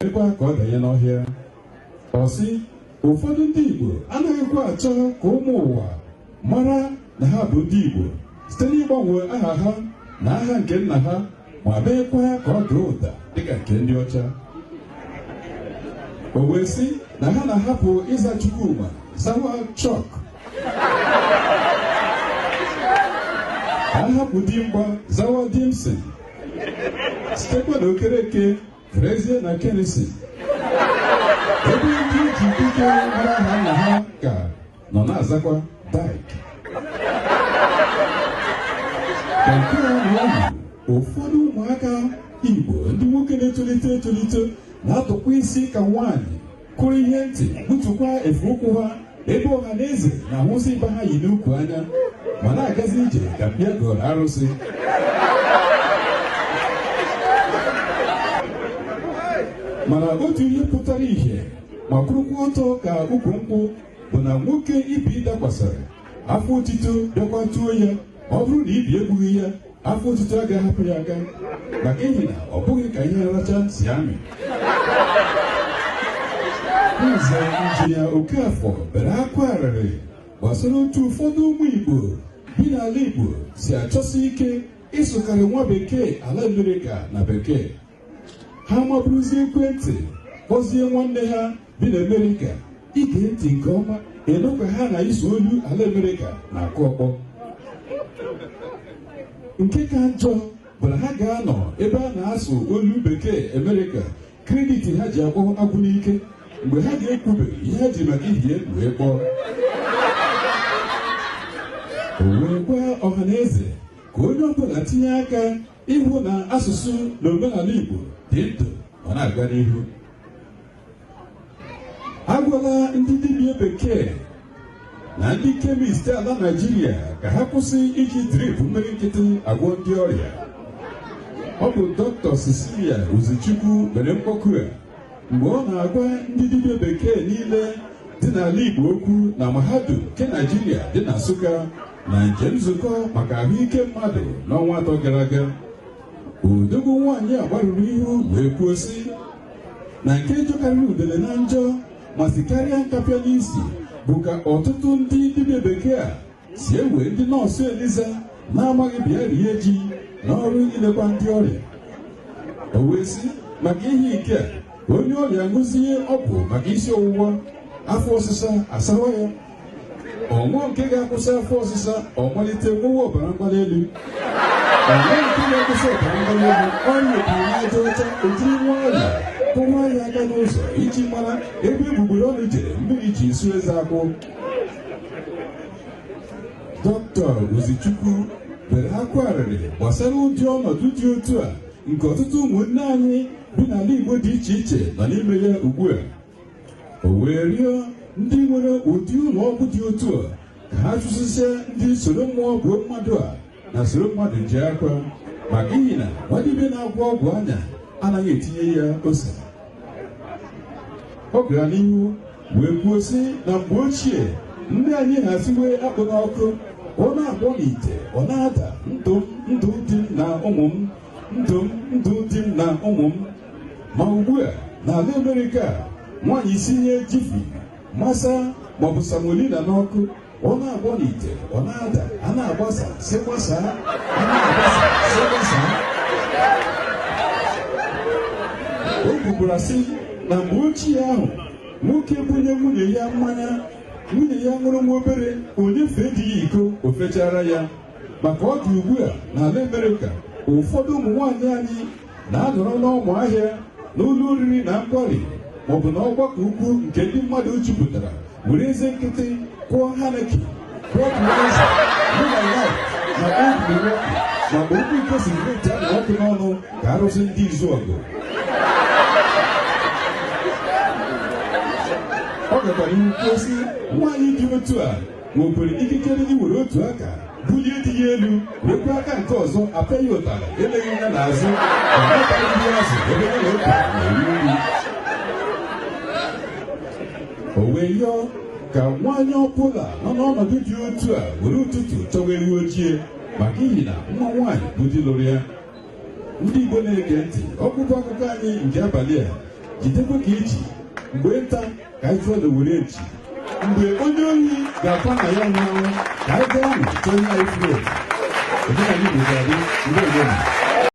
Mekwa ka ọ danye n'ọhịa. Ọ sị, ụfọdụ ndị Igbo anaghịkwa achọ ka ụmụ ụwa mara na ha bụ ndị Igbo site n'ịgbanwe aha ha na aha nke nna ha ma meekwa ka ọ daa ụda dịka nke ndị ọcha. O wee sị na ha na-ahapụ ịza Chukwuma zawa Chọk, ha hapụ Dimgba zawa Dimson, sitekwa na Okereke ferezie na Kennison, ebe ndị eji dike mara aha nna ha ka nọ na-azakwa Dike. Ka nke a na-ewu, ụfọdụ ụmụaka Igbo ndị nwoke na-etolite etolite na-atụkwa isi ka nwaanyị kụrụ ihe ntị, gbutukwa efe ụkwụ ha ebe ọha na eze na-ahụzi ibe ha yi n'ukwu anya ma na-agazi ije ka mbịa gọrọ arụsị. Mana otu ihe pụtara ìhè ma kwụrụkwa ọtọ ka ukwu nkwụ bụ na nwoke ibi dakwasịrị afọ otito bịakwa tuo ya. Ọ bụrụ na ibi egbughị ya, afọ otito agaghị ahapụ ya aka, maka ihi na ọ bụghị ka ihe nracha si amị. Nze Injinia Okafor bere akwa arịrị gbasara otu ụfọdụ ụmụ Igbo bi n'ala Igbo si achọsi ike ịsụkarị nwa bekee ala Amerịka na bekee. Ha maburuzie ekwentị kpọzie nwanne ha bi n'Amerịka ige ntị nke ọma, ịnụ ka ha na iso olu ala Amerịka na-akụ ọkpọ. Nke ka njọ bụ na ha ga-anọ ebe a na-asụ olu bekee Amerịka, credit ha ji akpọ agwụ n'ike mgbe ha ga-ekwube ihe ha ji maka ihie wee kpọọ. O wee gwa ọha na eze ka onye ọbụla tinye aka ịhụ na asụsụ na omenala Igbo dị ndụ ma na-aga n'ihu. Agwala ndị dibịa bekee na ndị chemist ala Naịjirịa ka ha kwụsị iji drip mmiri nkịtị agwọ ndị ọrịa. Ọ bụ Dr. Cecilia Uzichukwu mere mkpọku a mgbe ọ na-agwa ndị dibịa bekee niile dị n'ala Igbo okwu na mahadum nke Naịjirịa dị na Nsụka na njem nzukọ maka ahụike mmadụ n'ọnwa 3 gara aga. Odogwu nwaanyị a gbarụrụ ihu wee kwuo sị na nke jọkarịrị udele na njọ ma sikarịa nkapịa n'isi bụ ka ọtụtụ ndị dibịa bekee a si ewe ndị nọọsụ Eliza na-amaghị bịa rie ji n'ọrụ ilekwa ndị ọrịa. O wee sị maka ihe nke a, onye ọrịa ṅụzie ọgwụ maka isi ọwụwa, afọ ọsịsa asawa ya, ọṅụọ nke ga-akwụsị afọ ọsịsa, ọ malite ṅụwa ọbara mgbali elu, ọṅụọ nke ga-akwụsị ọbara mgbali elu, ọrịa obiri n'aja ọcha, o jiri nwayọọ kụwa ya aka n'ụzọ iji mara ebe egbugbere ọnụ jere mmiri ji su eze akwụ. Dr. Uzichukwu bere akwa arịrị gbasara ụdị ọnọdụ dị otu a nke ọtụtụ ụmụnne anyị bi n'ala Igbo dị iche iche nọ n'ime ya ugbu a. O wee rịọ ndị nwere ụdị ụlọ ọgwụ dị otu a ka ha chụsịsịa ndị soro mmụọ gbuo mmadụ a na soro mmadụ ji akwa, maka ihi na nwadibịa na-agwọ ọgwụ anya anaghị etinye ya ose. Ọ gara n'ihu wee kwuo sị na mgbe ochie ndị anyị haziwe akpụ n'ọkụ, ọ na-agbọ n'ite, ọ na-ada ndụ m ndụ di m na ụmụ m, ndụ m ndụ di m na ụmụ m. Ma ugbu a n'ala Amerịka, nwaanyị sinye jifi masa maọbụ samolina n'ọkụ, ọ na-agbọ n'ite, ọ na-ada, a na-agbasa sị gbasaa, a na-agbasa sị gbasaa. O kwukwara sị na mgbe ochie ahụ nwoke bunye nwunye ya mmanya, nwunye ya ṅụrụ nwa obere, o nyefee di ya iko, o fechara ya. Maka ọ dị ugbu a n'ala Amerịka, ụfọdụ ụmụ nwaanyị anyị na-anọrọ n'ọmụ ahịa, n'ụlọ oriri na nkwari maọbụ n'ọgbakọ ukwu nke ndị mmadụ jupụtara were eze nkịtị kụọ Heineken, Budweiser, Miller Lite na Old Milwaukee ma bụ okwu iko sigaret ahụ ọkụ n'ọnụ ka arụsị ndị izu ọgụ. Ọ gakwara ihu kwuo sị nwaanyị dị otu a nwekwara ikikere iwere otu aka bulie di ya elu, werekwa aka nke ọzọ apịa ya ụtarị eleghị anya n'azụ ma nweta ndị azụ ebe ya na otu na-eri nri. O wee yọọ ka nwaanyị ọbụla nọ n'ọnọdụ dị otu a were ụtụtụ chọwa ewu ojii, maka ihi na nwa nwaanyị bụ di lụrụ ya. Ndị Igbo na-ege ntị, ọgwụgwọ akụkọ anyị nke abalị a. Jidekwe ka iji mgbe nta ka anyị chụọ n'owere nchi. Mgbe onye ohi ga-akwa na ya nwụrụ, ka anyị gaa nụ chọọ ihe anyị furu efu. Omenala Igbo ga-adị. Ndị